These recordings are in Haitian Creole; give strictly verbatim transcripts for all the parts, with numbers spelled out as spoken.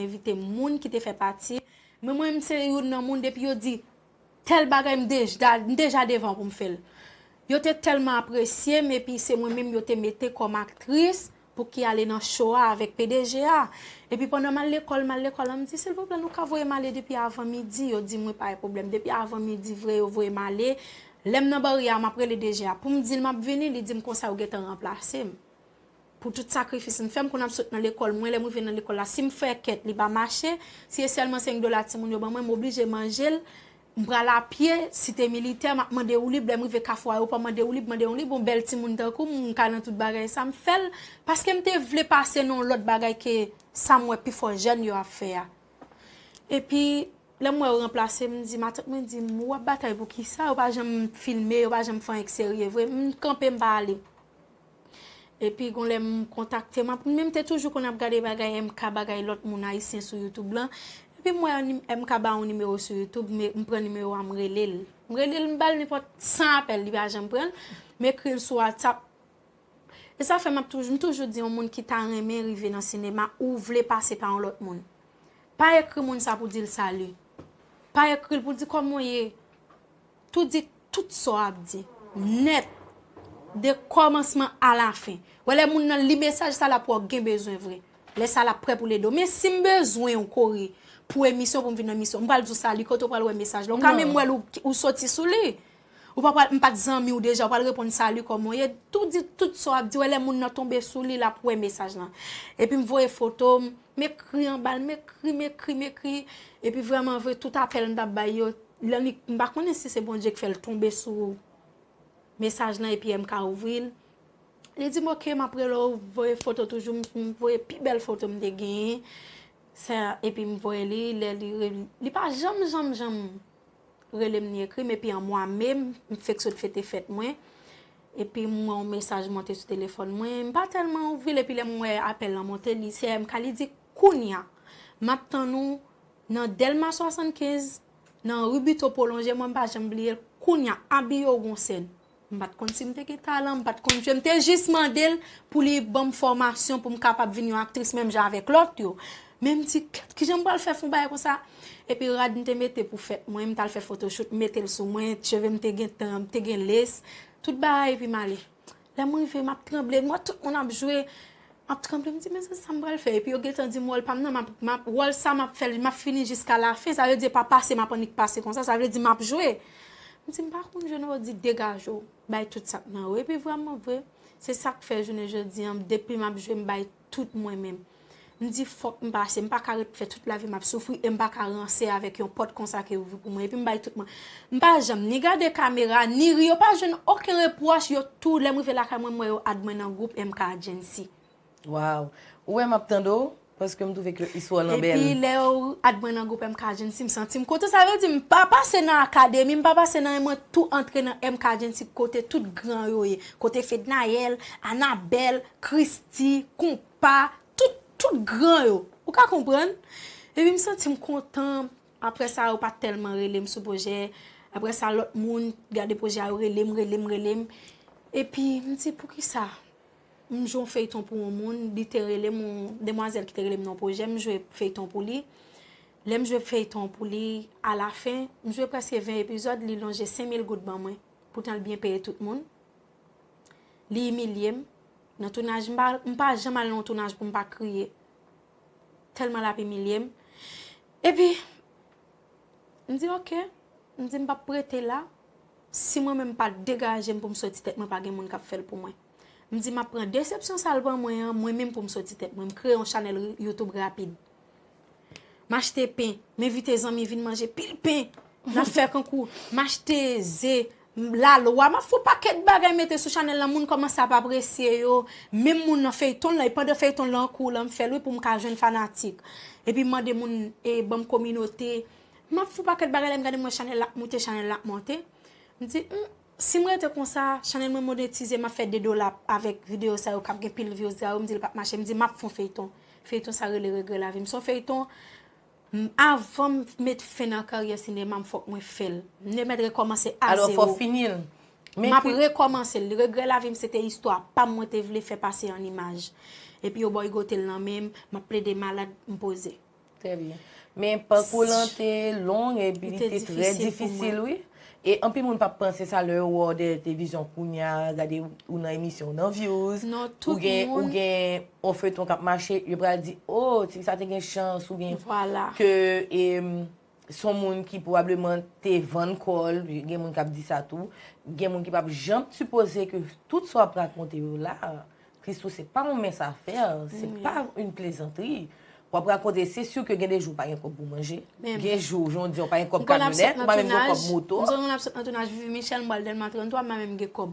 envite moun ki te fè pati. Men mwen, m se youn nan moun, depi yo di tèl bagay, m deja, m deja devan pou m fè l. Yo te tèlman apresye m, epi se mwen menm yo te mete kòm aktris pou ki ale nan cho a avèk P D G a. Epi pandan m al lekòl, m al lekòl, m di, silvouplè, nou ka voye m ale depi avan midi? Yo di mwen pa gen pwoblèm. Depi avan midi vre, yo voye m ale. Lè m nan baryè a, m ap rele D G a pou m di l m ap vini, li di m konsa yo gentan ranplase m. Pou tout sakrifis m fè, m konn ap sot nan lekòl, mwen, lè m rive nan lekòl la, si m fè kèt, li pa mache, si e sèlman senk dola timoun yo ban mwen, m oblije manje l, m pral apye, Site Militè, m ap mande woulib, lè m rive Kafou Ayewopò, mande woulib, mande woulib, yon bèl timoun tankou m, m ka nan tout bagay sa, m fè l, paske m te vle pase nan yon lòt bagay ke sa m wè pifò jèn yo ap fè a. Epi, lè m wè yo ranplase m, m di, matant mwen di m, w ap batay pou kisa? Yo pa janm filme, yo pa janm fè anyen k serye vre. M kanpe, m pa ale. Epi, gon lè m kontakte, m ap, men m te toujou konn ap gade bagay M K, bagay lòt moun ayisyen sou YouTube lan. Epi, m wè M K ba yon nimewo sou YouTube, m pran nimewo a, m rele l. M rele l, m ba l nenpòt san apèl, li pa janm pran l. M ekri l sou WhatsApp. E sa fè m ap toujou, m toujou di yon moun ki ta renmen rive nan sinema, ou vle pase pa yon lòt moun. Pa ekri moun sa pou di l sali. Pa ekri l pou di kòman w ye. Tou di tout sa w ap di. Nèt. De kòmansman a la fen. Wè lè moun nan li mesaj sa l ap wè w gen bezwen vre. Lè sa l ap prè pou l ede w. Men si m bezwen w kore pou emisyon, pou m vin nan emisyon, m pral di w sali, kote w pral wè mesaj la. Ou ka menm wè l ou, ou soti sou li. Ou pa pral, m pa t zanmi w deja, ou pral reponn sali kòman w ye. Tou di tout sa w ap di, wè lè moun nan tonbe sou li, l ap wè mesaj lan. Epi m voye foto, m ekri anba l, m ekri, m ekri, m ekri. Epi vrèman vre, tout apèl m t ap bay yo, lè li, m pa konnen si se Bondye k fè l tonbe sou mesaj lan, epi M K ouvri l. Li di m, "Oke, m ap rele w, voye foto toujou," m, m voye pi bèl foto m te genyen. Sa, epi m voye li, lè li re-, li pa janm, janm, janm rele m ni ekri m, epi an mwa me, m fèk sot fete fèt mwen. Epi m wè yon mesaj monte sou telefòn mwen, m pa tèlman ouvri l, epi lè m wè apèl lan monte, li se M K, li di, "Kounye a, m ap tann ou nan Dèlma swasannkenz, nan ri Bito Pwolonje, mwen m pa janm bliye l, kounye a, abiye w gon sèn." M pa t konn si m te gen talan, m pa t konn jwe, m te jis mande l pou li ban m fòmasyon pou m kapab vin yon aktris menm jan avèk lòt yo. Men m di, "Kèt, kijan m pral fè fè yon bagay konsa?" Epi rad m te mete pou fèt mwen, m t al fè photoshoot, m mete l sou mwen, cheve m te gen tan, m te gen lace, tout bagay, epi m ale. Lè m rive, m ap tranble, m wè tout moun ap jwe, m ap tranble, m di, "Men se sa m pral fè?" Epi yo gentan di m wòl pa m nan, m ap, m ap, wòl sa m ap fè l, m ap fini jiska lafen, sa vle di e pa pase m ap annik pase konsa, sa vle di m ap jwe. M di, "M pa konn jwe non." Yo di, "Degaje w, bay tout sa k nan ou." Epi vrèman vre, se sa k fè jounen jodi an, depi m ap jwe, m bay tout mwen menm. M di, "Fòk m pase, m pa ka ret fè tout lavi m ap soufri e m pa ka ranse avèk yon pòt konsa ke ouvri pou mwen." Epi m bay tout mwen. M pa janm ni gade kamera, ni ri, yo pa jwenn okenn repwòch, yo tou, lè m rive lakay mwen, m wè yo add mwen nan gwoup M K Agency. Waw. Ou wè m ap tande w, paske m twouve ke istwa w lan bèl. Epi lè yo add mwen nan gwoup M K Agency, m santi m kontan. Sa vle di m pa pase nan akademi, m pa pase nan, mwen tou antre nan M K Agency kote tout gran yo ye. Kote Fednaelle, Anabelle, Christie, Konpa, tout, tout gran yo. Ou ka konprann? Epi m santi m kontan. Apre sa, yo pa t tèlman rele m sou pwojè. Apre sa, lòt moun gade pwojè a, yo rele m, rele m, rele m. Epi, m di, "Poukisa?" M jwe yon feyton pou yon moun, li te rele m, yon demwazèl ki te rele m nan yon pwojè, m jwe feyton pou li. Lè m jwe feyton pou li, alafen, m jwe prèske ven epizòd, li lonje senk mil goud ban mwen. Poutan, l byen peye tout moun. Li imilye m. Nan tounaj, m pa, m pa janm al nan yon tounaj pou m pa kriye. Tèlman l ap imilye m. Epi, m di, "Oke." M di, "M p ap rete la. Si mwen menm m pa degaje m pou m soti tèt mwen, pa gen moun k ap fè l pou mwen." M di, "M ap pran desepsyon sa l ban mwen an, mwen menm pou m soti tèt mwen." M kreye yon chanèl YouTube rapid. M achte pen, m envite zanmi vin manje pil pen. N ap fè kankou, m achte ze, lalwa, m ap fè yon pakèt bagay mete sou chanèl lan, moun kòmanse ap apresye yo. Menm moun nan feyton lan, e pandan feyton lan an kou lan, m fè l wi pou m ka jwenn fanatik. Epi m mande moun e ban m kominote. M ap fè yon pakèt bagay, lè m gade m wè chanèl la ap moute, chanèl la ap monte. M di, hmm, si m rete konsa, chanèl mwen monetize, m ap fè de dola avèk videyo sa yo k ap gen pil views sa yo, m di l p ap mache, m di m ap fè yon feyton. Feyton sa rele Regrè Lavi m. Se yon feyton, m, avan m met fen nan karyè sinema m, fòk mwen fè l. M te mèt rekòmanse a zewo. Alò, fò w fini l. M ap rekòmanse l. Regrè Lavi m, se te istwa pa m mwen te vle fè pase an imaj. Epi yo bòykote l nan men m, m ap plede malad, m poze. Trè byen. Men pakou lan te long epi li te trè difisil, wi. E anpil moun p ap panse sa lè yo wè w dèyè televizyon kounye a, gade ou nan emisyon, ou nan views, ou gen, ou gen yon feyton k ap mache, yo pral di, o, ti fi sa te gen chans, oubyen ke, e, s on moun ki pwobableman te vann kò l, gen moun k ap di sa tou, gen moun ki p ap janm sipoze ke tout sa w ap rakonte yo la, Christoo, se pa yon mens afè, se pa yon plezantri. W ap rakonte, se si ke gen de jou w pa gen kòb pou manje, gen jou, jan w di, w pa gen kòb kamyonèt, ou pa menm gen kòb moto. M konn ap sot nan tounaj Vivi Michel, m pral Dèlma trannntwa, m pa menm gen kòb.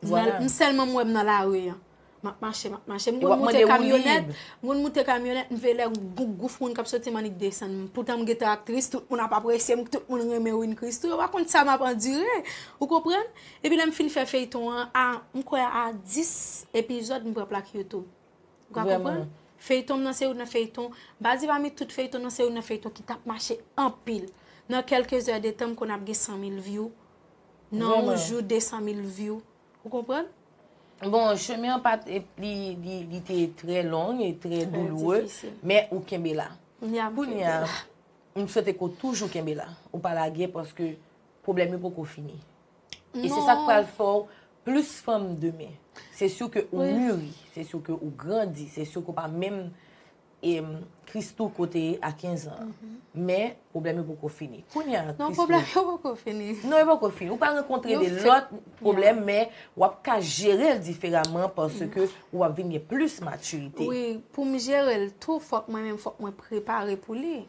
M sèlman m wè m nan lari a. M ap mache, m ap mache. M konn moute kamyonèt, m konn moute kamyonèt, m veye lè gou- gouf moun k ap soti m annik desann. Poutan m gentan aktris, tout moun ap apresye m, tout moun renmen Win Christoo. Yo pa konn sa m ap andire. Ou konprann? Epi lè m fin fè feyton an, a, m kwè a dis epizòd m pran plak YouTube. Ou ka konprann? Feyton m nan se youn nan feyton, m pa di pami tout feyton nan se youn nan feyton ki t ap mache anpil. Nan kèlke zè de tan m konn ap gen san mil view. Nan yon jou de san mil view. Ou konprann? Bon, chemen an pa t, li, li, li te trè long e trè douloure, men ou kenbe la. Kounye a, m swete ke w toujou kenbe la. Ou pa lage paske pwoblèm yo poko fini. E se sa k pral fè w plis fanm demen. Se si ke ou miri, se si ke ou grandi, se si ke w pa menm e Christoo kote ye a kenz an. Men, pwoblèm yo poko fini. Kounye a, Christoo. Non, pwoblèm yo poko fini. Non, yo poko fini. Ou pral rankontre de lòt pwoblèm, men w ap ka jere l diferaman paske ou ap vin gen plis matirite. Wi, pou m jere l tou, fòk mwen menm, fòk mwen prepare pou li.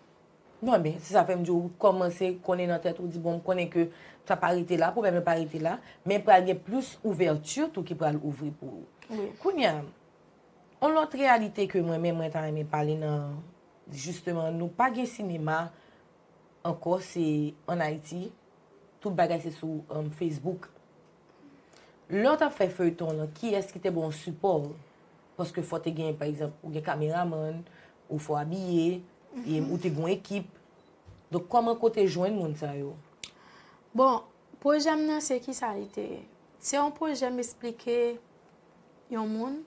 Non, men, se sa fè m di w, ou kòmanse konnen nan tèt ou, di, bon, m konnen ke sa pa rete la, pwoblèm yo pa rete la, men pral gen plis ouvèti tou ki pral ouvri pou ou. Kounye a, yon lòt reyalite ke mwen menm, mwen ta renmen pale nan, jisteman, nou pa gen sinema ankò, se ann Ayiti, tout bagay se sou, um, Facebook. Lè w t ap fè feyton w lan, kiyès ki te ba w sipò? Paske fò te gen, pa egzanp, ou gen kameramann, ou fò abiye, e ou te gen yon ekip. Donk, kòman ke w te jwenn moun sa yo? Bon, pwojè m nan, se kisa li te ye? Se yon pwojè m esplike yon moun.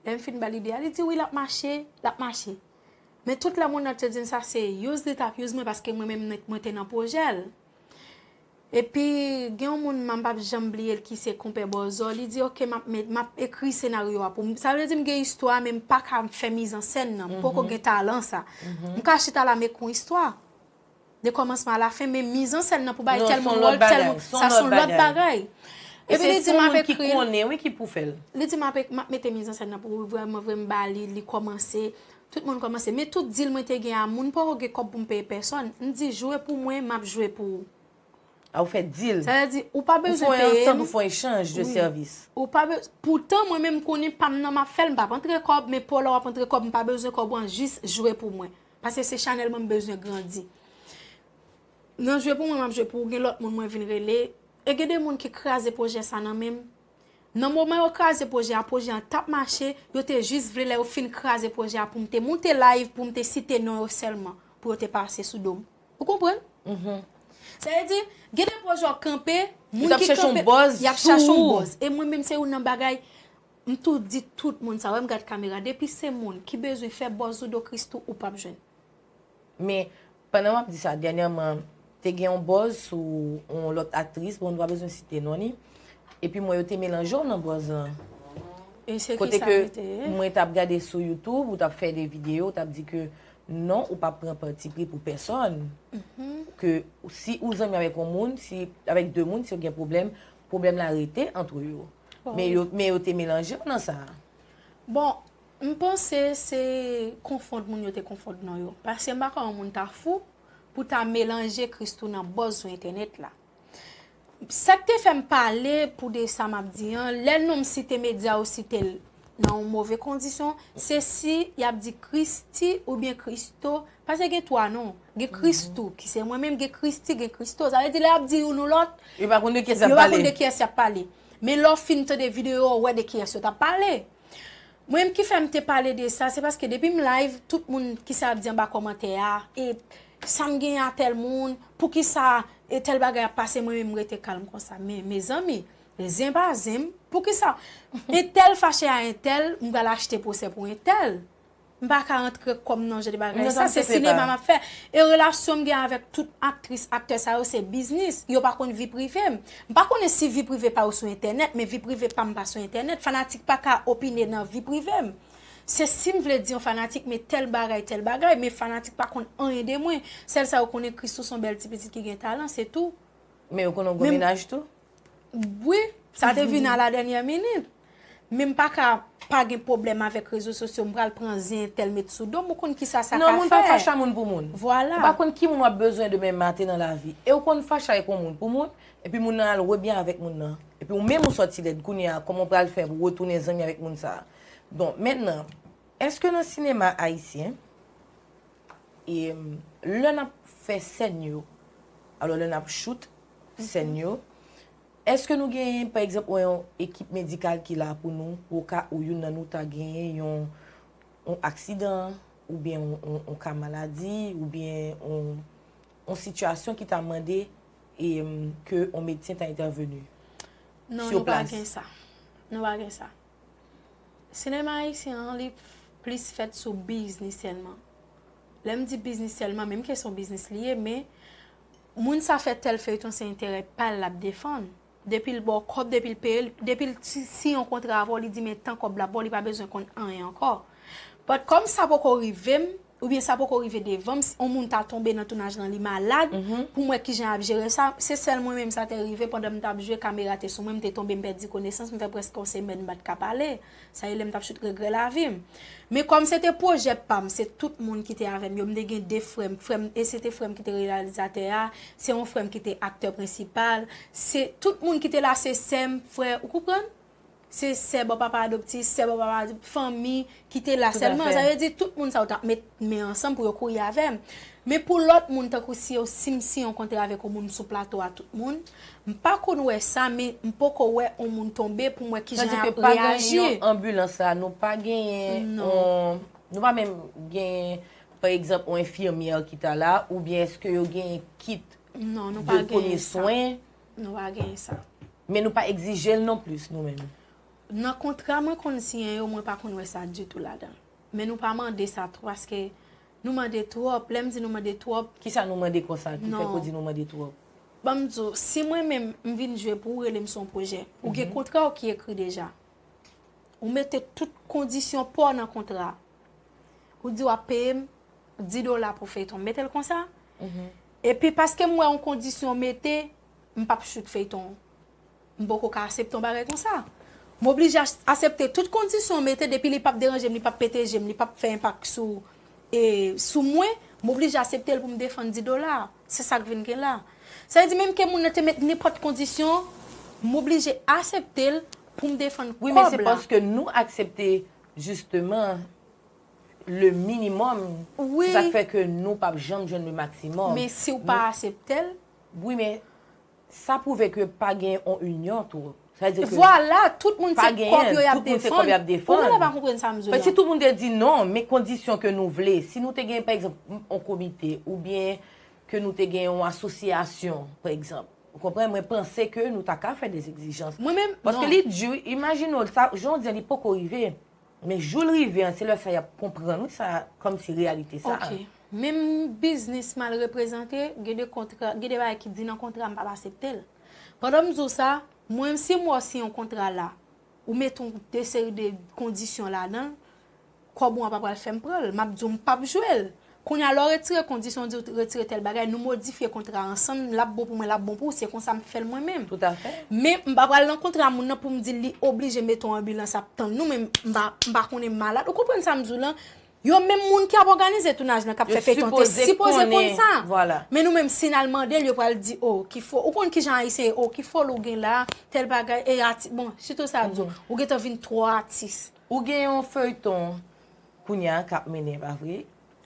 Lè m fin ba l ide a, li di wi, l ap mache, l ap mache. Men tout lè moun nan te di m sa, se use li t ap use mwen, paske mwen menm nèt mwen te nan pwojè l. Epi, gen yon moun m p ap janm bliye l ki se Konpè Bòzò, li di, oke, m ap met, m ap ekri senaryo a pou m. Sa vle di m gen istwa, men m pa ka fè mizansèn nan. M poko gen talan sa. M ka chita la, m ekri yon istwa. De kòmansman a la fen, men mizansèn nan pou bay tèl moun wòl, tèl moun, sa se yon lòt bagay. Epi li di m ap ekri l. Li di m ap ek- m ap mete mizansèn nan pou vrèman, vrèman ba li, li kòmanse. Tout moun kòmanse. Men tout deal mwen te gen a moun, m poko gen kòb pou m peye pèsòn. M di, jwe pou mwen, m ap jwe pou ou. A, ou fè deal. Sa vle di, ou pa bezwen peye m. Ou fè yon antant, ou fè yon echanj de sèvis. Ou pa be-, poutan, mwen menm, m konnen pa m nan m ap fè l, m p ap antre kòb, men pou lè w ap antre kòb, m pa bezwen kòb ou an, jis jwe pou mwen. Paske se chanèl mwen m bezwen grandi. Nan jwe pou mwen, m ap jwe pou ou, gen lòt moun mwen vin rele. E gen de moun ki kraze pwojè sa nan men m. Nan moman yo kraze pwojè a, pwojè an t ap mache, yo te jis vle lè yo fin kraze pwojè a pou m te moute live, pou m te site non yo sèlman, pou yo te pase sou do m. Ou konprann? Sa vle di, gen de pwojè w kanpe, moun ki kanpe, y ap chache yon buzz. E mwen menm se youn nan bagay, m tou di tout moun sa, wè m gad kamera, depi se moun ki bezwen fè buzz sou do Christoo, ou p ap jwenn. Men, pandan w ap di sa, dènyèman, te gen yon buzz sou yon lòt aktris, bon, nou pa bezwen site non li. Epi m wè yo te melanje w nan buzz lan. Kote ke mwen t ap gade sou YouTube, ou t ap fè de videyo, ou t ap di ke non, ou p ap pran patipri pou pèsòn. Ke si ou zanmi avèk yon moun, si, avèk de moun, si yo gen pwoblèm, pwoblèm la rete ant yo. Men yo, men yo te melanje w nan sa. Bon, m panse se konfonn moun yo te konfonn non yo. Paske m pa kwè yon moun ta fou pou ta melanje Christoo nan buzz sou entènèt la. Sa k te fè m pale pou de sa m ap di an, lè non m site medya yo site l nan yon move kondisyon, se si y ap di Christie oubyen Christo, paske gen twa non. Gen Christoo, ki se mwen menm, gen Christie, gen Christo. Sa vle di lè y ap di youn ou lòt, yo pa konn de kiyès y ap pale. Men lè w fin tande videyo, w wè de kiyès yo t ap pale. Mwen menm ki fè m te pale de sa, se paske depi m live, tout moun ki sa ap di anba kòmantè a, e sa m genyen a tèl moun, poukisa e tèl bagay ap pase, mwen menm m rete kalm konsa. Men, mezanmi, zen pa zen m, poukisa entèl fache a entèl, m pral achte pwosè pou entèl? M pa ka antre kò m nan jan de bagay sa, se sinema m ap fè. E relasyon m gen avèk tout aktris, aktè sa yo, se biznis. Yo pa konn vi prive m. M pa konnen si vi prive pa yo sou entènèt, men vi prive pa m pa sou entènèt. Fanatik pa ka opine nan vi prive m. Se si m vle di yon fanatik, men tèl bagay, tèl bagay, men fanatik pa konn anyen de mwen. Sèl sa yo konnen, Christoo se yon bèl ti pitit ki gen talan, se tou. Men yo konnen w gen mennaj tou? Wi, sa te vin a la dènyè minit. Men m pa ka pa gen pwoblèm avèk rezo sosyo, m pral pran zen entèl met sou do m, ou konn kisa sa ka fè. Non, moun pa fache a moun pou moun. Vwala. Ou pa konn ki moun w ap bezwen demen maten nan lavi. E ou konn fache avèk yon moun pou moun, epi moun nan al rebyen avèk moun nan. Epi ou menm ou sòti lèd, kounye a, kòman w pral fè pou w retounen zanmi avèk moun sa a? Donk, mentnan, èske nan sinema ayisyen, e, lè n ap fè sèn yo, alò lè n ap chout sèn yo, èske nou genyen, pa egzanp, yon ekip medikal ki la pou nou, oka ou youn nan nou ta genyen yon, yon aksidan, oubyen yon, yon, yon ka maladi, oubyen yon, yon sitiyasyon ki ta mande e, ke yon medsen ta entèveni? Non, nou pa gen sa. Nou pa gen sa. Sinema ayisyen an, li plis fèt sou biznis sèlman. Lè m di biznis sèlman, menm ke se yon biznis li ye, men moun sa fè tèl feyton, se enterè pa l l ap defann. Depi l ba w kòb, depi l peye l, depi l si- siyen yon kontra avè w, li di men tan kòb la ba w, li pa bezwen konn anyen ankò. But kòm sa poko rive m, oubyen sa poko rive devan m, si yon moun ta tonbe nan tounaj lan, li malad, pou m wè kijan y ap jere sa, se sèl mwen menm sa te rive pandan m t ap jwe, kamera te sou mwen, m te tonbe, m pèdi konesans, m fè prèske yon semèn m pa t ka pale. Sa e lè m t ap chout Regrè Lavi m. Men kòm se te pwojè pa m, se tout moun ki te avè m yo, m te gen de frè m, frè m, e se te frè m ki te reyalizatè a, se yon frè m ki te aktè prensipal, se tout moun ki te la, se sè m, frè, ou konprann? Se sè bò papa adoptif, sè bò papa adop- fanmi ki te la sèlman. Sa vle di tout moun sa yo t ap met men ansanm pou yo kouri avè m. Men pou lòt moun, tankou si yo, si m siyen yon kontra avèk yon moun sou plato a, tout moun, m pa konn wè sa, men m poko wè yon moun tonbe pou m wè kijan y ap reyaji. Sa vle di ke pa gen yon anbilans la, nou pa genyen yon, nou pa menm genyen, pa egzanp, yon enfimyè ki ta la, oubyen èske yo genyen kit de premye swen? Non, nou pa genyen sa. Nou pa genyen sa. Men nou pa egzije l non plis, nou menm. Nan kontra mwen konn siyen yo, mwen pa konn wè sa ditou ladan l. Men nou pa mande sa twò, paske nou mande twòp. Lè m di nou mande twòp. Kisa nou mande konsa ki fè ke w di nou mande twòp? Ban m di w, si mwen menm, m vin jwe pou ou, rele m sou yon pwojè. Ou gen kontra w ki ekri deja. Ou mete tout kondisyon pa w nan kontra a. Ou di w ap peye m di dola pou feyton. M mete l konsa. Epi paske m wè yon kondisyon mete, m p ap chout feyton. M poko ka asepte yon bagay konsa. M oblije as- asepte tout kondisyon mete, depi li p ap deranje m, li p ap pete je m, li p ap fè enpak sou, e, sou mwen, m oblije asepte l pou m defann di dola. Se sa k vin gen la. Sa vle di menm ke moun nan te met nenpòt kondisyon, m oblije asepte l pou m defann kòb la. Wi, men se paske nou aksepte jisteman le minimòm. Wi. Se sa k fè ke nou p ap janm jwenn le maximum. Men si w pa asepte l. Wi, men sa pwouve ke pa gen yon inyon tou. Sa vle di ke vwala, tout moun se kòb yo y ap defann. Ou genlè pa konprann sa m di w la. Si tout moun te di non, men kondisyon ke nou vle, si nou te gen, pa egzanp, yon komite, oubyen ke nou te gen yon asosyasyon, pa egzanp, ou konprann, mwen panse ke nou ta ka fè de egzijans. Mwen menm, non. Paske li di, imajine w, sa, jan w di an, li poko rive. Men jou l rive an, se lè sa y ap konprann, wi, sa, kòmsi reyalite sa. Ok. Menm biznis mal reprezante, gen de kontra, gen de bagay ki di nan kontra, m p ap asepte l. Pandan m di w sa, mwen, si m wè w siyen yon kontra la, ou mete yon de seri de kondisyon ladan l, kòb ou an pa pral fè m pran l. M ap di w m p ap jwe l. Kounye a, lè w retire kondisyon, w di w retire tèl bagay, nou modifye kontra a ansanm, l ap bon pou mwen, l ap bon pou ou, se konsa m fè l mwen menm. Toutafè. Men, m pa pral nan kontra moun nan pou m di l li oblije mete yon anbilans ap tann nou, men m pa, m pa konnen malad. Ou konprann sa m di w lan? Yo menm moun ki ap òganize tounaj lan, k ap fè feyton, te sipoze konn sa. Vwala. Men nou menm, si n al mande l, yo pral di, o, ki fo. Ou konn kijan ayisyen ye, o, ki foli w gen la, tèl bagay, e ati, bon, sitou sa m di w, ou gentan vin twò atis. Ou gen yon feyton kounye a k ap mennen, pa vre?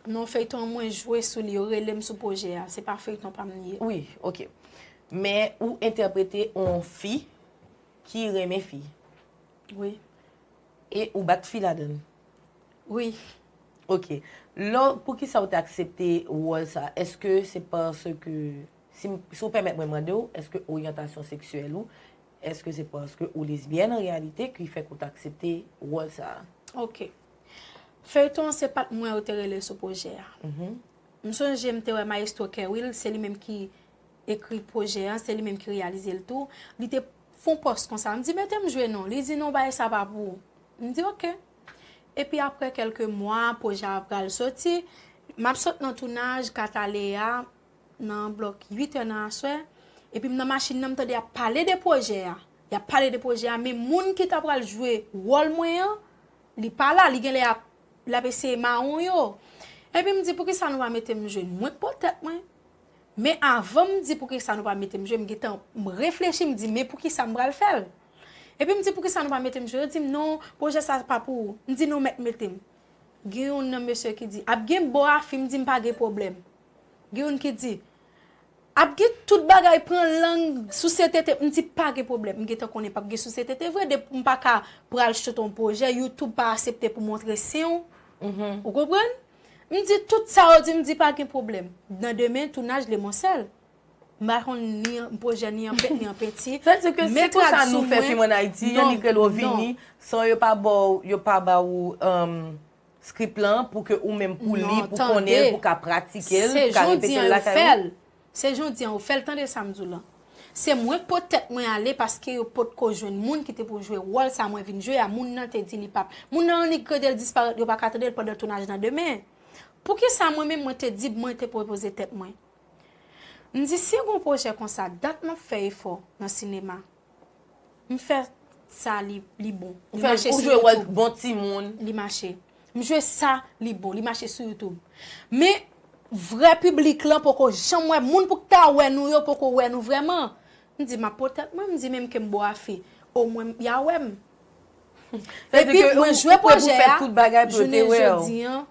Non, feyton an mwen jwe sou li, yo rele m sou pwojè a. Se pa feyton pa m li ye. Wi, ok. Men ou entèprete yon fi ki renmen fi. Wi. E ou bat fi ladan l. Wi. Ok. Lò, poukisa ou te aksepte wòl sa? Èske se paske, si, si w pèmèt mwen mande w, èske oryantasyon seksyèl ou, èske se paske ou lesbyèn an reyalite ki fè ke w te aksepte wòl sa? Ok. Feyton an se pa t mwen yo te rele sou pwojè a. M sonje m te wè Maestro Kerwill, se li menm ki ekri pwojè an, se li menm ki reyalize l tou. Li te fè yon pòs konsa. M di, "Mete m jwe non." Li di, "Non, bagay sa pa pou ou." M di, "Oke." Epi apre kèlke mwa, pwojè a pral soti. M ap sot nan tounaj Katalea nan blòk uit è nan aswè. Epi m nan machin nan, m tande y ap pale de pwojè a. Y ap pale de pwojè a, men moun ki ta pral jwe wòl mwen an, li pa la, li genlè ap, l ap eseye mawon yo. Epi m di, "Poukisa nou pa mete m jwe?" Mwen k pot tèt mwen. Men avan m di, "Poukisa nou pa mete m jwe?" M gentan, m reflechi, m di, "Men poukisa m pral fè l?" Epi m di, "Poukisa nou pa mete m jwe?" Yo di m, "Non, pwojè sa pa pou ou." M di, "Non, mèt mete m." Gen youn nan mesye ki di, "Ap gen bò a fi." M di, "M pa gen pwoblèm." Gen youn ki di, "Ap gen tout bagay, pran lang, souse tete." M di, "Pa gen pwoblèm." M gentan konnen p ap gen souse tete vre, depi m pa ka pral choute yon pwojè, YouTube pa aksepte pou montre sen w. Ou konprann? M di tout sa yo di, m di, "Pa gen pwoblèm." Nan demen, tounaj Lemonsèl. M pa konn ni an pwojè, ni an pent, ni an penti. Sa vle di ke se konsa nou fè fim ann Ayiti, yo li rele w vini, san yo pa ba w, yo pa ba w, um, script lan pou ke ou menm pou li, pou konnen l, pou ka pratike l, pou ka repete l lakay ou. Se jodi an yo fè l, tande sa m di w lan. Se mwen k pot tèt mwen ale paske yo potko jwenn moun ki te pou jwe wòl sa mwen vin jwe a. Moun nan te di li p ap. Moun nan annik rete l disparèt, yo pa ka tande l pandan tounaj nan demen. Poukisa mwen menm mwen te di mwen te pwopoze tèt mwen? M di, "Si gon pwojè konsa, dat m ap fè efò nan sinema, m fè sa li, li bon." Li mache sou YouTube. Ou jwe wòl bon timoun. Li mache. M jwe sa, li bon. Li mache sou YouTube. Men, vrè piblik lan poko janm wè. Moun pou k ta wè nou yo poko wè nou vrèman. M di, "M ap pot tèt mwen." M di, "Menm ke m bò a fi, omwen y a wè m." Epi mwen jwe pwojè a, jounen jodi an,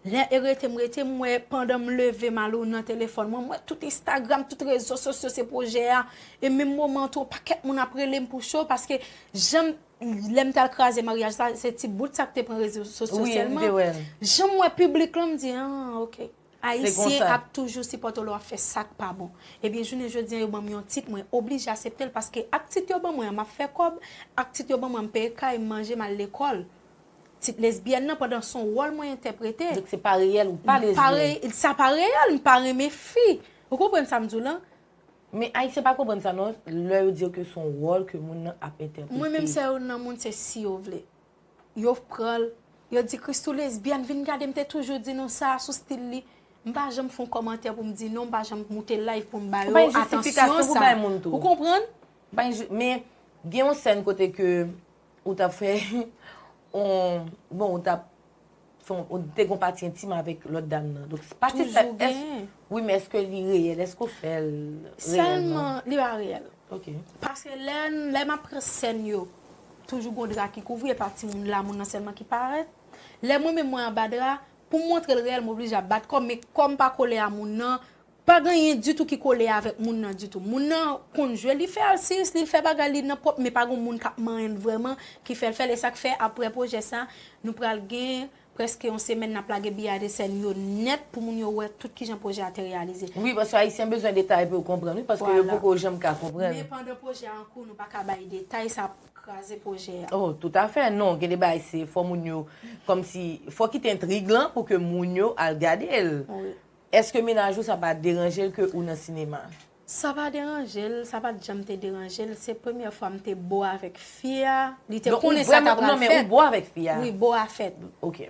lè e rete m rete, m wè pandan m leve m al nan telefòn mwen, m wè tout Instagram, tout rezo sosyo se pwojè a. E menm moman an tou, yon pakèt moun ap rele m pou cho, paske jan m, lè m t al kraze maryaj sa, se ti bout sa k te pran rezo sosyo sèlman. Jan m wè piblik lan, m di, "Ah, oke." Ayisyen ap toujou sipòte w lè w ap fè sa k pa bon. Ebyen, jounen jodi an, yo ban m yon tit, mwen oblije aksepte l, paske ak tit yo ban mwen an, m ap fè kòb, ak tit yo ban mwen an, m peye kay, m manje, m al lekòl. Tit lesbyèn nan, pandan se yon wòl mwen entèprete. Donk, se pa reyèl, ou pa lesbyèn. Sa pa reyèl, m pa renmen fi. Ou konprann sa m di w lan? Men Ayisyen pa konprann sa non, lè yo di yo ke se yon wòl ke moun nan ap entèprete. Mwen menm, se youn nan moun, se si yo vle. Yo pran l, yo di, "Christoo lesbyèn, vin gade, m te toujou di nou sa sou stil li." M pa janm fè yon kòmantè pou m di non, m pa janm moute live pou m ba yo atansyon sa. Ou konprann? Men gen yon sèn kote ke ou t ap fè, on, bon, ou t ap fè, ou te gon pati entim avèk lòt dam nan. Donk, pati sa, wi, men èske li reyèl? Èske w fè l reyèlman? Sèlman, li pa reyèl. Paske lè, lè m ap pran sèn yo, toujou gon dra ki kouvri, e pa timoun la, moun nan sèlman ki parèt. Lè mwen menm mwen anba dra, pou m montre l reyèl, m oblije ap bat kò m, men kò m pa kole a moun nan, pa gen anyen ditou ki kole avèk moun nan ditou. Moun nan konn jwe, li fè atis, li fè bagay li nan pwòp, men pa gen moun k ap manyen l vrèman, ki fè l fè l. E sa k fè, apre pwojè sa, nou pral gen prèske yon semèn n ap lage biyè de sèn yo nèt pou moun yo wè tout kijan pwojè a te reyalize. Wi, paske Ayisyen bezwen detay pou yo konprann, wi, paske yo poko janm ka konprann. Men pandan pwojè a an kou, nou pa ka bay detay, sa ap kraze pwojè a. Oh, toutafè, non, gen de bagay se fò moun yo, kòmsi, fò kite entrig lan pou ke moun yo al gade l. Wi. Èske mennaj ou sa pa deranje l ke ou nan sinema? Sa pa deranje l, sa pa t janm te deranje l. Se premyè fwa m te bo avèk fi a. Li te konnen sa ta pral fèt. Donk, ou vrèman, non, men ou bo avèk fi a? Wi, bo a fèt. Ok.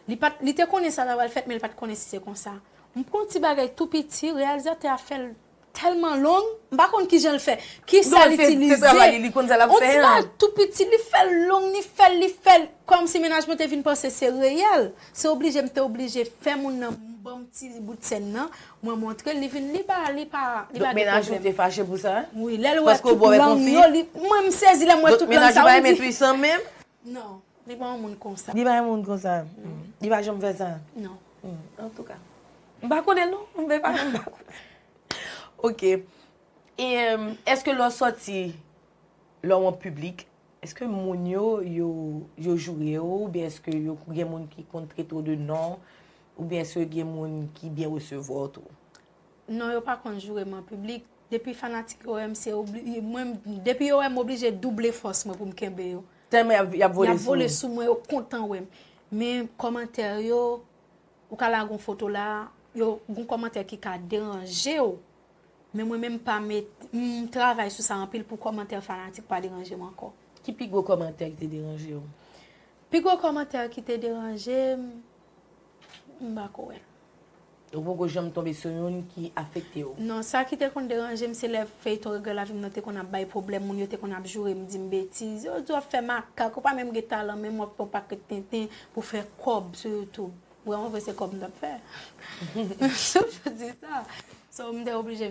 Li pa t, li te konnen sa ta pral fèt, men li pa t konnen si se konsa. M pran yon ti bagay tou piti, reyalizatè a fè l tèlman long, m pa konn kijan l fè. Kisa l itilize? Non, se, se travay li, li konn sa l ap fè a. On ti bagay tou piti, li fè l long, li fè l, li fè l. Kòmsi mennaj mwen te vin panse se reyèl. Se oblije, m te oblije fè moun nan ban m ti bout sèn nan, mwen montre l, li vin, li pa, li pa, li pa gen pwoblèm. Donk, mennaj ou te fache pou sa? Wi, lè l wè tout lang yo, li, mwen, m sezi lè m wè tout lang sa yo, m di. Donk, mennaj ou pa renmen trisam menm? Non, li pa yon moun konsa. Li pa yon moun konsa. Li pa janm fè sa? Non. Hmm, antouka. M pa konnen non, m pa, m pa konnen. Ok. E, em, èske lè w sòti, lè w an piblik, èske moun yo, yo, yo joure w, oubyen èske yo gen moun ki konn trete w de non, oubyen èske gen moun ki byen resevwa w tou? Non, yo pa konn joure m an piblik. Depi fanatik yo wè m, se obli-, mwen, depi yo wè m, oblije double fòs mwen pou m kenbe yo. Tèlman y ap, y ap vole sou ou. Y ap vole sou mwen, yo kontan wè m. Men kòmantè yo, ou ka lage yon foto la, yo gen kòmantè ki ka deranje w. Men mwen menm m pa met, m travay sou sa anpil pou kòmantè fanatik pa deranje m ankò. Ki pi gwo kòmantè ki te deranje w? Pi gwo kòmantè ki te deranje m, m pa ko wè. Ou poko janm tonbe sou youn ki afekte w? Non, sa ki te konn deranje m, se lè feyton Regrè Lavi m nan te konn ap bay pwoblèm, moun yo te konn ap joure m, di m betiz. Yo di w ap fè makak, ou pa menm gen talan, menm w ap fè yon pakèt tenten pou fè kòb sou YouTube. Vrèman vre, se kòb m t ap fè. M toujou di sa. So, m te oblije.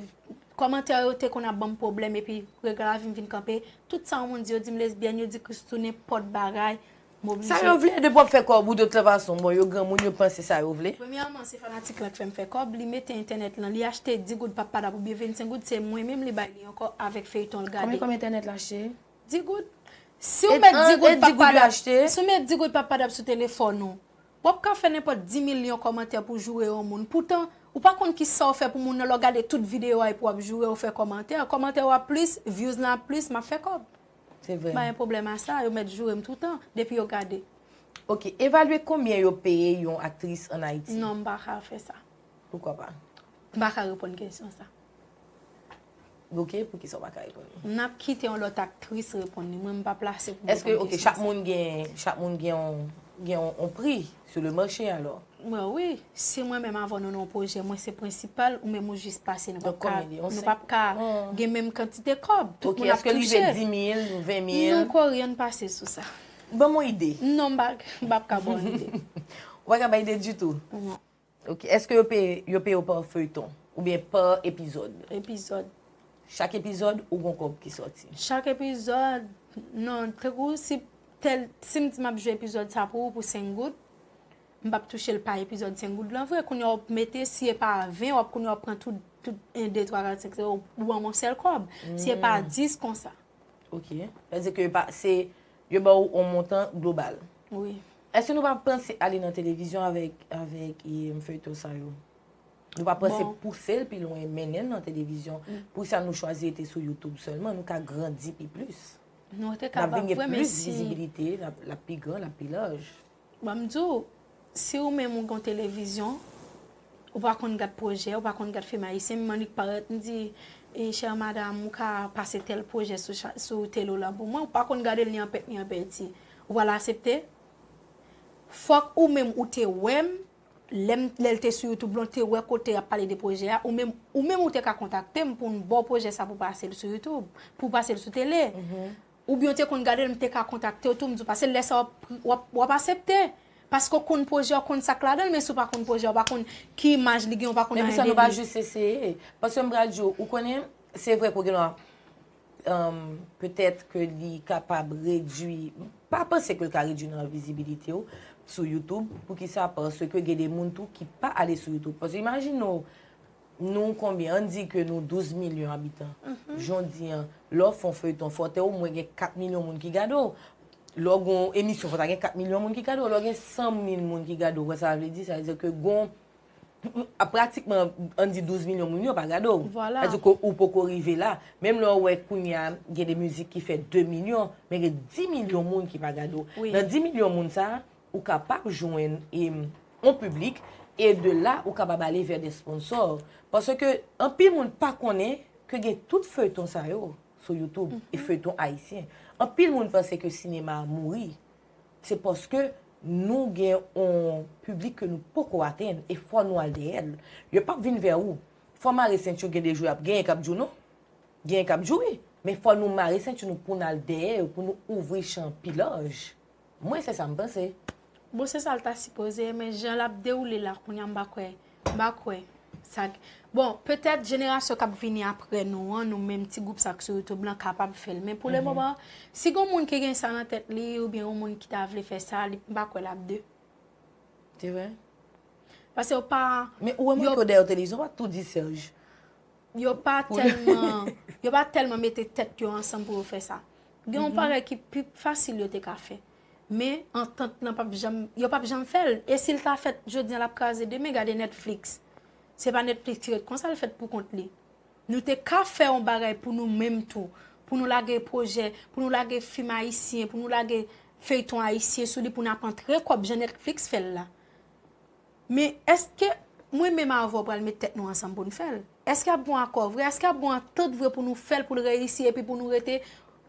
Kòmantè yo te konn ap ban m pwoblèm, epi Regrè Lavi m vin kanpe. Tout sa yon moun di, yo di m lesbyèn, yo di Christoo nenpòt bagay. M oblije. Sa yo vle, depi w ap fè kòb ou de tout fason. Bon, yo granmoun, yo panse sa yo vle. Premyèman, se fanatik lan k fè m fè kòb. Li mete entènèt lan, li achte dis goud Pap Padap oubyen vennsenk goud, se mwen menm li bay li ankò avèk feyton l gade. Konbyen, konbyen entènèt la achte? Dis goud. Si w met dis goud Pap Padap, si w met dis goud Pap Padap sou telefòn ou, w ap ka fè nenpòt dis milyon kòmantè pou joure yon moun. Poutan, ou pa konn ki sa w fè pou moun nan lè w gade tout videyo a epi w ap joure, w fè kòmantè. Kòmantè w ap plis, views lan ap plis, m ap fè kòb. Se vre. Pa gen pwoblèm a sa, yo mèt joure m toutan, depi yo gade. Ok, evalye konbyen yo peye yon aktris ann Ayiti? Non, m pa ka fè sa. Poukwa pa? M pa ka reponn kesyon sa. Ok, poukisa w pa ka reponn li? N ap kite yon lòt aktris reponn li. Mwen, m pa plase pou mwen Èske, ok, chak moun gen, chak moun gen yon, gen yon, yon pri sou le mache alò? Mwen, wi. Si mwen menm avè w nou nan yon pwojè, mwen se prensipal, ou menm ou jis pase, nou p ap ka, nou p ap ka gen menm kantite kòb. Tout Ok, moun ap èske l rive touche. Dis mil, ven mil? Non, ko ryen pase sou sa. Ban m yon ide. Non, m pa, m p ap ka ba w ide. Ou pa ka bay ide ditou? Non. Ok, èske yo peye, yo peye w pa feyton oubyen pa epizòd? Epizòd. Chak epizòd, ou gon kòb ki sòti? Chak epizòd, non, tankou si tèl, si m di m ap jwe epizòd sa pou ou pou senk goud, m p ap touche l pa epizòd senk goud lan vre. Kounye a w ap mete, si e pa ven, w ap kounye a w ap pran tout, tout en, de, twa, kat, senk, se ou, ou ban m yon sèl kòb. Si e pa dis konsa. Ok. Sa vle di ke yo pa, se, yo ba w yon montan global. Wi. Èske nou pa panse ale nan televizyon avèk, avèk, e, feyton sa yo? Nou pa panse Bon. Pouse l pi lwen, mennen l nan televizyon? Poukisa nou chwazi rete sou YouTube sèlman? Nou ka grandi pi plis. Nou te N ap vin kapab, gen vre, men plis si vizibilite, l ap, l ap pi gran, l ap pi laj. Ban m di w, si ou menm ou gen televizyon, ou pa konn gad pwojè, ou pa konn gad fim ayisyen, m annik parèt, m di, e, chè madanm, ou ka pase tèl pwojè sou, cha- sou tele w lan pou mwen, ou pa konn gade l ni an pèt ni an pèdi. Ou pral aksepte? Fòk ou menm ou te wè m, lè m, lè l te sou YouTube lan, ou te wè kote y ap pale de pwojè a, ou menm, ou menm ou te ka kontakte m pou m ba w pwojè sa pou pase l sou YouTube, pou pase l sou tele. Oubyen ou te konn gade l, m te ka kontakte w tou, m di w pase l, lè sa w ap, w ap, w ap aksepte. Paske w konn pwojè, w konn sa k ladan l, men si w pa konn pwojè, w pa konn ki imaj li gen, w pa konn Men anyen poukisa de nou pa li. Jis eseye? Paske m pral di w, ou konnen, se vre ke w gen dwa, um, petèt ke li kapab redui, m pa panse ke l ka redui nan vizibilite w sou YouTube. Poukisa? Paske gen de moun tou ki pa ale sou YouTube. Paske imajine w, nou konbyen? Ann di ke nou douz milyon abitan. Jodi an, lè w fè yon feyton, fò w te omwen gen kat milyon moun ki gade w. Lè w gen yon emisyon, fò ta gen kat milyon moun ki gade w. Lè w gen san mil moun ki gade w, wè sa vle di? Sa vle di ke gon, a, pratikman, ann di douz milyon moun yo pa gade w. Vwala. Sa vle di ke ou poko rive la. Menm lè w wè kounye a, gen de mizik ki fè de milyon, men gen dis milyon moun ki pa gade w. Wi. Nan dis milyon moun sa a, ou kapab jwenn, em, yon piblik, e de la, ou kapab ale vè de sponsò. Paske anpil moun pa konnen ke gen tout feyton sa yo sou YouTube, e feyton ayisyen. Anpil moun panse ke sinema a mouri. Se paske nou gen yon piblik ke nou poko atenn, e fò nou al dèyè l. Yo p ap vin vè ou. Fò w mare senti w, gen de jou y ap genyen k ap di w non. Genyen k ap di w wi. Men fò nou mare senti nou pou n al dèyè yo, pou nou ouvri chan pi laj. Mwen, se sa m panse. Bon, se sa l ta sipoze ye, men jan l ap dewoule la kounye a, m pa kwè, m pa kwè. Sa k-, bon, petèt jenerasyon k ap vini apre nou an, nou menm ti gwoup sa k sou YouTube lan kapab fè l. Men pou le moman, si gen yon moun ki gen sa nan tèt li, oubyen yon moun ki ta vle fè sa, li, m pa kwè l ap de. Se vre? Paske yo pa, Men ou remake yo dèyè televizyon, pa tou di Serge. Yo pa tèlman, yo pa tèlman mete tèt yo ansanm pou yo fè sa. Gen yon bagay ki pi fasil yo te ka fè. Men antant lan p ap janm, yo p ap janm fè l. E si l ta fèt jodi a, l ap kraze demen. Gade Netflix. Se pa Netflix ki ret konsa, l fèt pou kont li. Nou te ka fè yon bagay pou nou menm tou. Pou nou lage pwojè, pou nou lage fim ayisyen, pou nou lage feyton ayisyen sou li pou n ap antre kòb jan Netflix fè l la. Men èske mwen menm avè w pral met tèt nou ansanm pou n fè l? Èske ap gon akò vre? Èske ap gon antant vre pou nou fè l, pou l reyisi epi pou nou rete,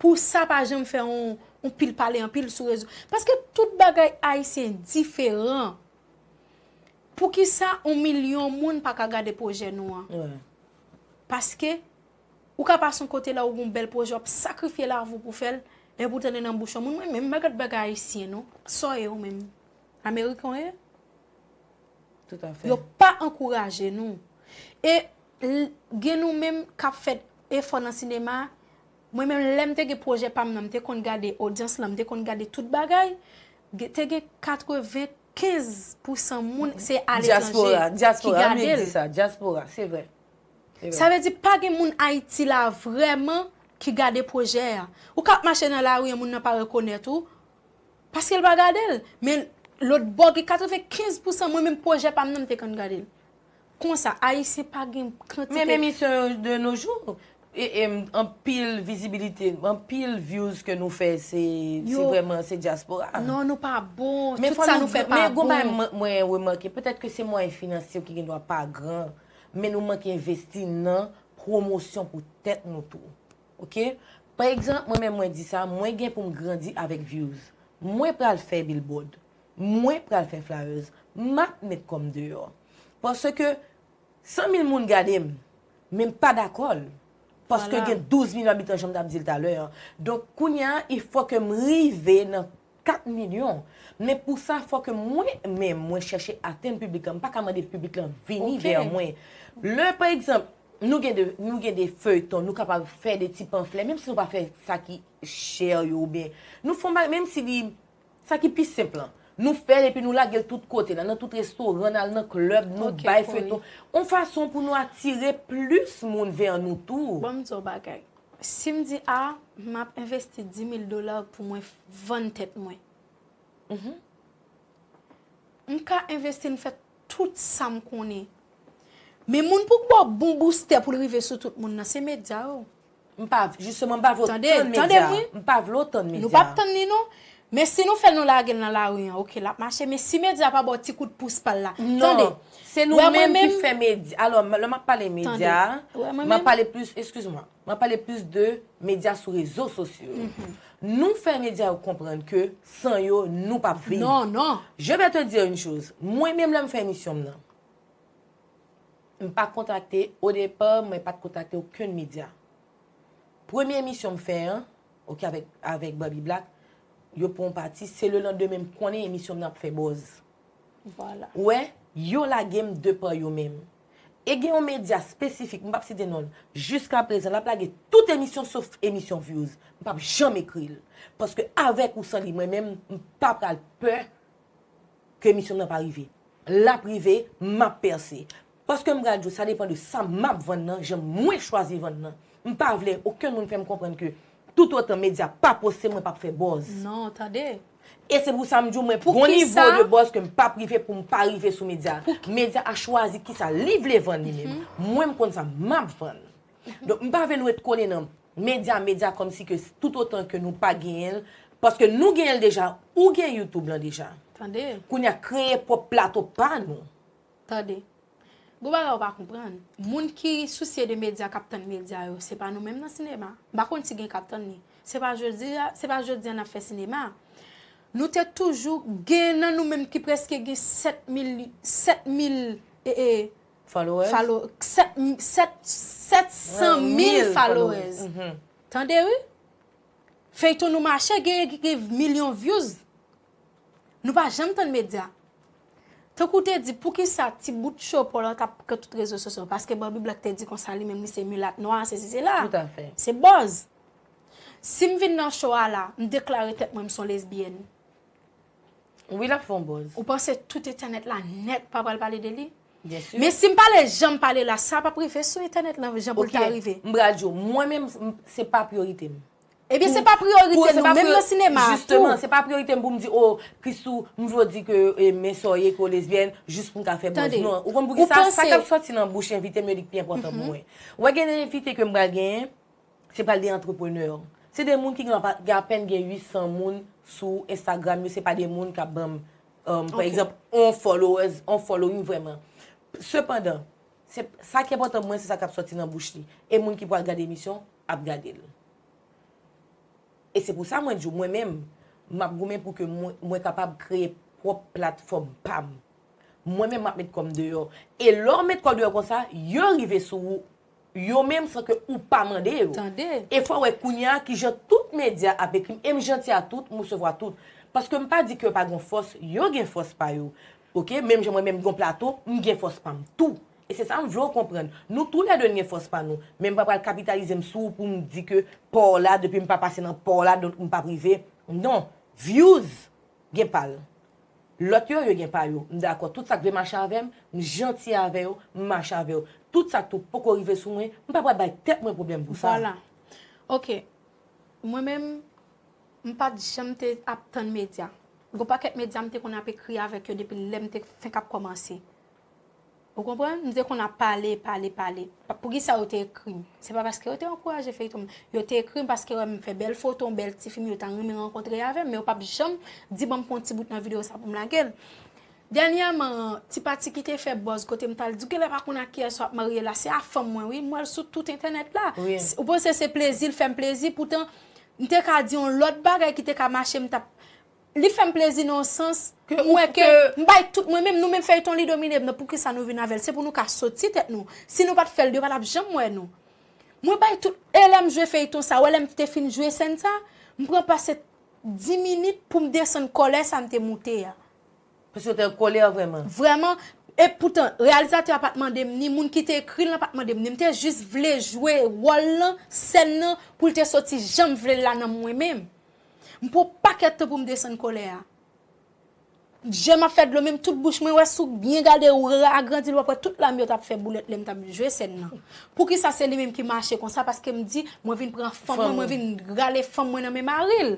pou sa pa janm fè yon, yon pil pale anpil sou rezo? Paske tout bagay ayisyen diferan. Poukisa yon milyon moun pa ka gade pwojè nou an? Paske ou ka pase yon kote la, ou gen yon bèl pwojè, w ap sakrifye lavi w pou fè l, epi w tande nan bouch yon moun, mwen menm, m pa gad bagay ayisyen non. Sa w ye ou menm? Ameriken w ye? Yo pa ankouraje nou. E l- gen nou menm k ap fè efò nan sinema. Mwen menm, lè m te gen pwojè pa m nan, m te konn gade odyans lan, m te konn gade tout bagay. Te gen katrevenkenz pousan moun se aletranje ki gade l. Dyaspora, dyaspora, m di sa, dyaspora, se vre. Sa vle di pa gen moun Ayiti la vrèman ki gade pwojè a. Ou ka ap mache nan lari an, moun nan pa rekonèt ou, paske l pa gade l. Men lòt bò, gen katrevenkenz pousan mwen menm pwojè pa m nan, m te konn gade l. Konsa, Ayisyen pa gen kantite. Menm emisyon yo de nos jours, e, e, anpil vizibilite, anpil views ke nou fè, se, se vrèman, se dyaspora. Non, nou pa bon. Tout sa nou fè pa bon. Men gon bagay mwen, mwen remake, petèt ke se mwayen finansye ki gendwa pa gran, men nou manke envesti nan pwomosyon pou tèt nou tou. Oke? Pa egzanp, mwen menm mwen di sa, mwen gen pou m grandi avèk views. Mwen pral fè billboard. Mwen pral fè flyers. M ap met kò m deyò. Paske san mil moun gade m, men m pa dakò l. Paske gen douz milyon abitan, jan m t ap di l talè a. Donk, kounye a, il faut que m rive nan kat milyon. Men pou sa, fò ke mwen menm, mwen chèche atenn piblik la. M pa ka mande piblik lan vini vè mwen. Lè, pa egzanp, nou gen de, nou gen de feyton, nou kapab fè de ti panflè, menm si nou pa fè sa ki chè yo, oubyen nou fè yon bagay, menm si li, sa ki pi senp lan. Nou fè l epi nou lage l tout kote la, nan tout restoran, n al nan klèb, nou bay feyton. Yon fason pou nou atire plis moun vè nou tou. Ban m di w bagay. Si m di, a, m ap envesti dis mil dola pou mwen vann tèt mwen. M ka envesti, m fè tout sa m konnen. Men moun pou k ba w bon boustè pou l rive sou tout moun nan, se medya yo. M pa, jisteman, m pa vle w tann medya. M pa vle w tann medya. Nou p ap tann li non. Men si nou fè l, nou lage l nan lari an, oke, l ap mache. Men si medya pa ba w ti kout pous pa l la, tande. Se nou menm ki fè medya. Alò, lè m ap pale medya, m ap pale plis, eskiz mwa, m ap pale plis de medya sou rezo sosyo yo. Nou fè medya yo konprann ke san yo, nou p ap viv. Non, non. Je vais te dire une chose. Mwen menm, lè m fè emisyon m nan, m pa kontakte, o depa, mwen pa t kontakte okenn medya. Premye emisyon m fè an, oke, avèk, avèk Bobby Black, yo pran yon pati, se le lendemain m konnen emisyon m nan ap fè buzz. Ou wè, yo lage m de pa yo menm. E gen yon medya espesifik, m p ap site non l, jiska prezan, l ap lage tout emisyon sof emisyon Views. M p ap janm ekri l. Paske avèk ou san li, mwen menm, m pa pral pè ke emisyon m nan pa rive. L ap rive, m ap pèse. Paske m pral di w, sa depann de sa m ap vann nan, jan mwen chwazi vann nan. M pa vle okenn moun fè m konprann ke toutotan medya pa poste, mwen p ap fè buzz. Non, tande. E se pou sa m di w, mwen gon nivo de buzz ke m p ap rive pou m pa rive sou medya. Medya a chwazi kisa li vle vann li menm. Mwen, m konn sa m ap vann. Donk, m pa vle nou ret kole nan medya, medya kòmsi ke toutotan ke nou pa genyen l, paske nou genyen l deja, ou gen YouTube lan deja. Tande. Kounye a, kreye pwòp plato pa nou. Tande. Gon bagay ou pa konprann. Moun ki sousye de medya, k ap tann medya yo, se pa nou menm nan sinema. M pa konn si gen k ap tann li. Se pa jodi a, se pa jodi a n ap fè sinema. Nou te toujou gen nan nou menm ki prèske gen sèt mil, sèt mil, e, e, followers? Follow-, sèt, sèt, sèt san mil followers. Tande, wi. Feyton nou mache, gen, gen milyon views. Nou pa janm tann medya. Tankou w te di, poukisa ti bout cho pa w la t ap pran tout rezo sosyo? Paske Bobby Black te di konsa li menm, li se milat nwa, sesi sela. Tout à fait. Se buzz. Si m vin nan show a la, m deklare tèt mwen m se yon lesbyèn. Wi, l ap fè yon buzz. Ou panse tout entènèt la nèt pa pral pale de li? Byen si. Men si m pale jan m pale la, sa p ap rive sou entènèt lan jan pou l ta rive. M pral di w, mwen menm, m, se pa priyorite m. Ebyen, se pa priyorite nou, menm nan sinema a tou. Jisteman, se pa priyorite m pou m di, o, Christoo, m vle w di ke, e, men sa w ye, ke w lesbyèn, jis pou m ka fè buzz. Non, ou konn poukisa? Sa k ap sòti nan bouch envite m yo, li k pi enpòtan pou mwen. Ou wè, gen de envite ke m pral genyen, se pral de antreprenè. Se de moun ki gen apa-, gen apèn gen uit san moun sou Instagram yo, se pa de moun k ap ban m, um, pa egzanp, on followers, on following vrèman. Sepandan, se, sa ki enpòtan pou mwen, se sa k ap sòti nan bouch li. E moun ki pral gade emisyon, ap gade l. E se pou sa mwen di w, mwen menm, m ap goumen pou ke mwen, mwen kapab kreye pwòp platfòm pa m. Mwen menm, m ap met kò m deyò. E lè w met kò w deyò konsa, yo rive sou ou, yo menm san ke ou pa mande yo. Tande. E fò w wè kounye a kijan tout medya ap ekri m, e m janti a tout, m resevwa tout. Paske m pa di ke yo pa gen fòs, yo gen fòs pa yo. Oke? Menm jan mwen menm gen plato, m gen fòs pa m tou. E se sa m vle w konprann. Nou toulède n gen fòs pa nou. Men m pa pral kapitalize m sou ou pou m di ke pa w la, depi m pa pase nan pa w la, donk m p ap rive. Non. Views gen pa l. Lòt yo, yo gen pa yo. M dakò. Tout sa k vle mache avè m, m janti avè yo, m mache avè yo. Tout sa k tou poko rive sou mwen, m pa pral bay tèt mwen pwoblèm pou sa. Vwala. Oke. Mwen menm, m pa t janm te ap tann medya. Gon pakèt medya m te konn ap ekri avèk yo depi lè m te fenk ap kòmanse. Ou konprann? M te konn ap pale, pale, pale. Pa- Poukisa yo te ekri m? Se pa paske yo te ankouraje feyton m. Yo te ekri m paske yo wè m fè bèl foto, yon bèl ti fi m, yo ta renmen rankontre avè m, men yo p ap janm di ban m pran yon ti bout nan videyo sa pou m lage l. Dènyèman, ti pati ki te fè buzz kote m t al di, "Ou genlè pa konn ak kiyès w ap marye la, se a fanm mwen, wi, m wè l sou tout entènèt la." Wi. S- Ou panse se plezi l fè m plezi, poutan m te ka di yon lòt bagay ki te ka mache, m t ap Li fè m plezi nan yon sans. Ke m ou wè ke ke m bay tout mwen menm, nou menm feyton li domine m nan, poukisa nou vin avè l? Se pou nou ka soti tèt nou. Si nou pa t fè l, yo pa t ap janm wè nou. Mwen bay tout, e lè m jwe feyton sa, wè lè m te fin jwe sèn sa, m pran pase dis minit pou m desann kòlè sa m te moute a. Paske w te an kòlè vrèman. Vrèman, e poutan, reyalizatè a pa t mande m ni, moun ki te ekri l lan pa t mande m ni. M te jis vle jwe wòl lan, sèn nan, pou l te soti jan m vle l la nan mwen menm. M pran pakèt tan pou m desann kòlè a. Je m ap fè dlo, menm tout bouch mwen, wè, si w byen gade, ou agrandi l, w ap wè tout lam yo t ap fè boulèt lè m t ap jwe sèn nan. Poukisa se li menm ki mache konsa? Paske m di, mwen vin pran fanm mwen, mwen vin rale fanm mwen nan men mari l.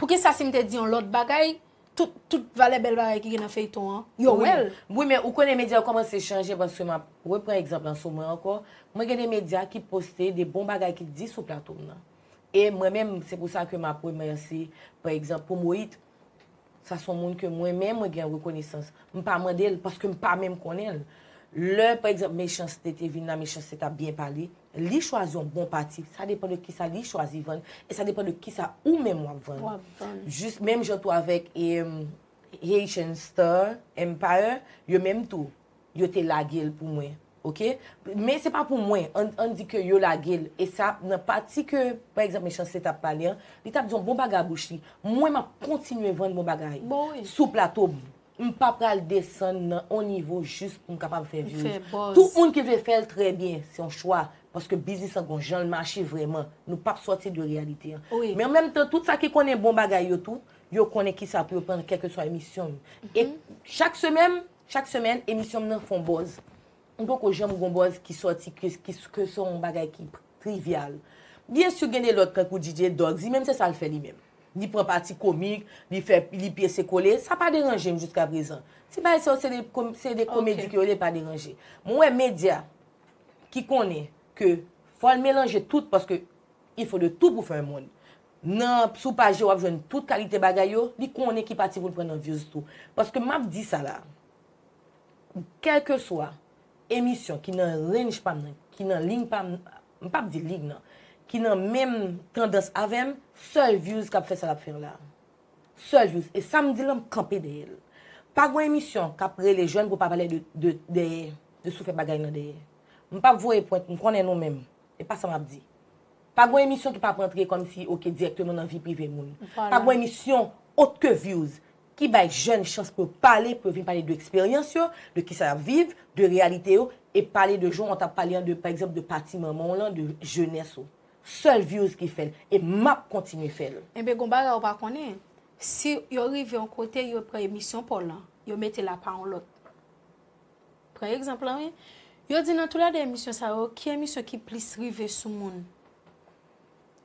Poukisa si m te di yon lòt bagay, tout, tout valè bèl bagay ki gen nan feyton an, yo wè l? Wi, men ou konnen medya yo kòmanse chanje, paske m ap repran egzanp lan sou mwen ankò. Mwen gen de medya ki poste de bon bagay ki di sou plato m nan. E mwen menm, se pou sa ke m ap remèsye, pa egzanp, pou Moït, sa se yon moun ke mwen menm, mwen gen rekonesans. M pa mande l, paske m pa menm konnen l. Lè, pa egzanp, Mechanste te vin la, Mechanste t ap byen pale, li chwazi yon bon pati. Sa depann de kisa li chwazi vann, e sa depann de kisa ou menm w ap vann. W ap vann. Jis menm jan tou avèk, em, Haitian Star Empire, yo menm tou, yo te lage l pou mwen. Oke? Men se pa pou mwen, ann, ann di ke yo lage l. E sa, nan pati ke, pa egzanp, Mechanste t ap pale an, li t ap di yon bon bagay a bouch li. Mwen, m ap kontinye vann bon bagay. Bon, wi. Sou plato m. M pa pral desann nan on nivo jis pou m kapab fè views. Fè buzz. Tout moun ki vle fè l, trè byen, se yon chwa. Paske biznis lan gon jan l mache vrèman. Nou p ap sòti de reyalite an. Wi. Men an menm tan, tout sa ki konnen bon bagay yo tou, yo konnen kisa pou yo pran kèlkeswa emisyon m. E chak semèn, chak semèn, emisyon m nan fè yon buzz. M poko janm gon buzz ki sòti ke, ki, ke se yon bagay ki trivyal. Byen si gen de lòt tankou D J Dogs, li menm se sa l fè li menm. Li pran pati komik, li fè, li pyese kole, sa pa deranje m jiskaprezan. Ti bagay sa yo se de kom-, se de komedi ke yo ye, pa deranje. Mwen wè medya ki konnen ke fò l melanje tout, paske il faut de tout pour faire un monde. Nan, sou paj yo, w ap jwenn tout kalite bagay yo, li konnen ki pati pou l pran nan views tou. Paske m ap di sa la, kèlkeswa emisyon ki nan range pa m nan, ki nan liy pa m, m p ap di liy nan, ki nan menm tandans avè m, sèl views k ap fè sa l ap fè an la. Sèl views. E sa m di la, m kanpe dèyè l. Pa gon emisyon k ap rele jwenn pou pa pale de, de, dèyè, de si w fè bagay nan dèyè. M p ap voye pwent, m konnen nou menm. E pa sa m ap di. Pa gon emisyon ki p ap rantre kòmsi, oke, dirèkteman nan vi prive moun. Pa gon emisyon ot ke views ki bay jèn chans pou yo pale, pou yo vin pale de eksperyans yo, de kisa y ap viv, de reyalite yo, e pale de jan w t ap pale an de, pa egzanp, de pati manman w lan, de jenès ou. Sèl views ki fè l, e m ap kontinye fè l. Enben, gon bagay ou pa konnen. Si yo rive yon kote, yo pran emisyon pa w lan, yo mete l apa yon lòt. Pran egzanp lan, wi. Yo di nan toulède emisyon sa yo, ki emisyon ki plis rive sou moun?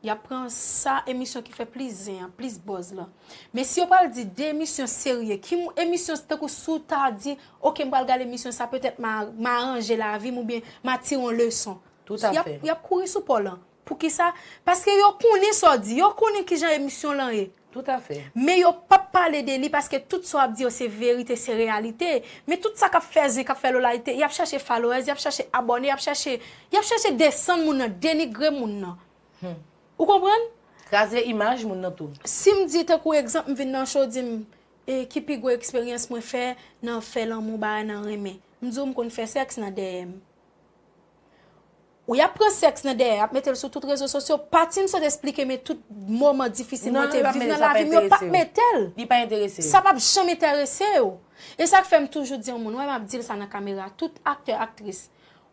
Y ap pran sa emisyon ki fè plis zen an, plis buzz lan. Men si yo pral di de emisyon serye, ki mou-, emisyon tankou si w ta di, oke, m pral gade emisyon sa, petèt m a, m a ranje lavi m oubyen m a tire yon leson. Y ap, y ap kouri sou pa w lan. Poukisa? Paske yo konnen sa w di, yo konnen kijan emisyon lan ye. Toutafè. Men yo p ap pale de li paske tout sa w ap di yo se verite, se reyalite. Men tout sa k ap fè zen, k ap fè lolalite, y ap chèche followers, y ap chèche abòne, y ap chèche, y ap chèche desann moun nan, denigre moun nan. Ou konprann? Kraze imaj moun nan tou. Si m di, tankou egzanp, m vin nan show, di m, e, ki pi gwo eksperyans mwen fè nan fè lanmou, bagay nan renmen. M di w m konn fè sèks nan dèyè m. Ou y ap pran sèks nan dèyè, y ap mete l sou tout rezo sosyo. Pati m sot esplike men tout moman difisil mwen te viv nan lavi m, yo p ap mete l. Li pa enterese yo. Sa p ap janm enterese yo. E sa k fè m toujou di yon moun, wè m ap di l sa nan kamera, tout aktè, aktris,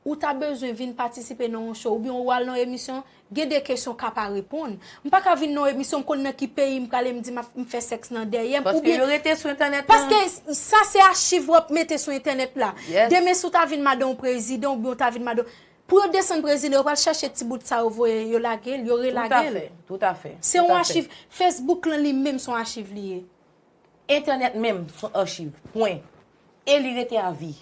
ou ta bezwen vin patisipe nan yon show oubyen ou al nan yon emisyon, gen de kesyon ka pa reponn. M pa ka vin nan yon emisyon, m konn nan ki peyi m prale, m di m ap, m fè sèks nan dèyè m. Paske Oubyen yo rete sou entènèt lan. Paske sa se achiv w ap mete sou entènèt la. Yes. Demen si w ta vin madan yon prezidan oubyen w ta vin madan, pou yo desann prezidan, yo pral chèche ti bout sa yo voye, yo lage l, yo relage l. Toutafè, toutafè. Se yon achiv. Facebook lan li menm se yon achiv li ye. Entènèt menm se yon achiv. Pwen. E li rete avi.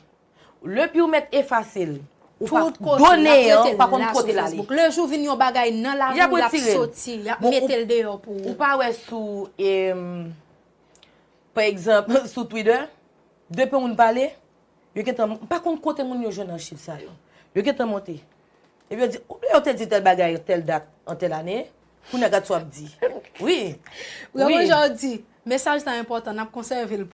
Lepi w mèt efase l, ou pa Tout kote, done l ap an, rete ou pa konn la kote sou l ale. Facebook. Le jou vin yon bagay nan lavi Y ap w, l ap retire l. Soti, y ap Bon, ou- mete l deyò pou Ou ou. Pa wè sou, em, pa egzanp, sou Twitter, depi moun pale, yo gentan, m pa konn kote moun yo jwenn achiv sa yo. Yo gentan monte. Epi yo di, ou yo te di tèl bagay, tèl dat, an tèl ane, kounye a gad sa w ap di. Wi. Ou Wi. Jan w di, mesaj la enpòtan, n ap konsève l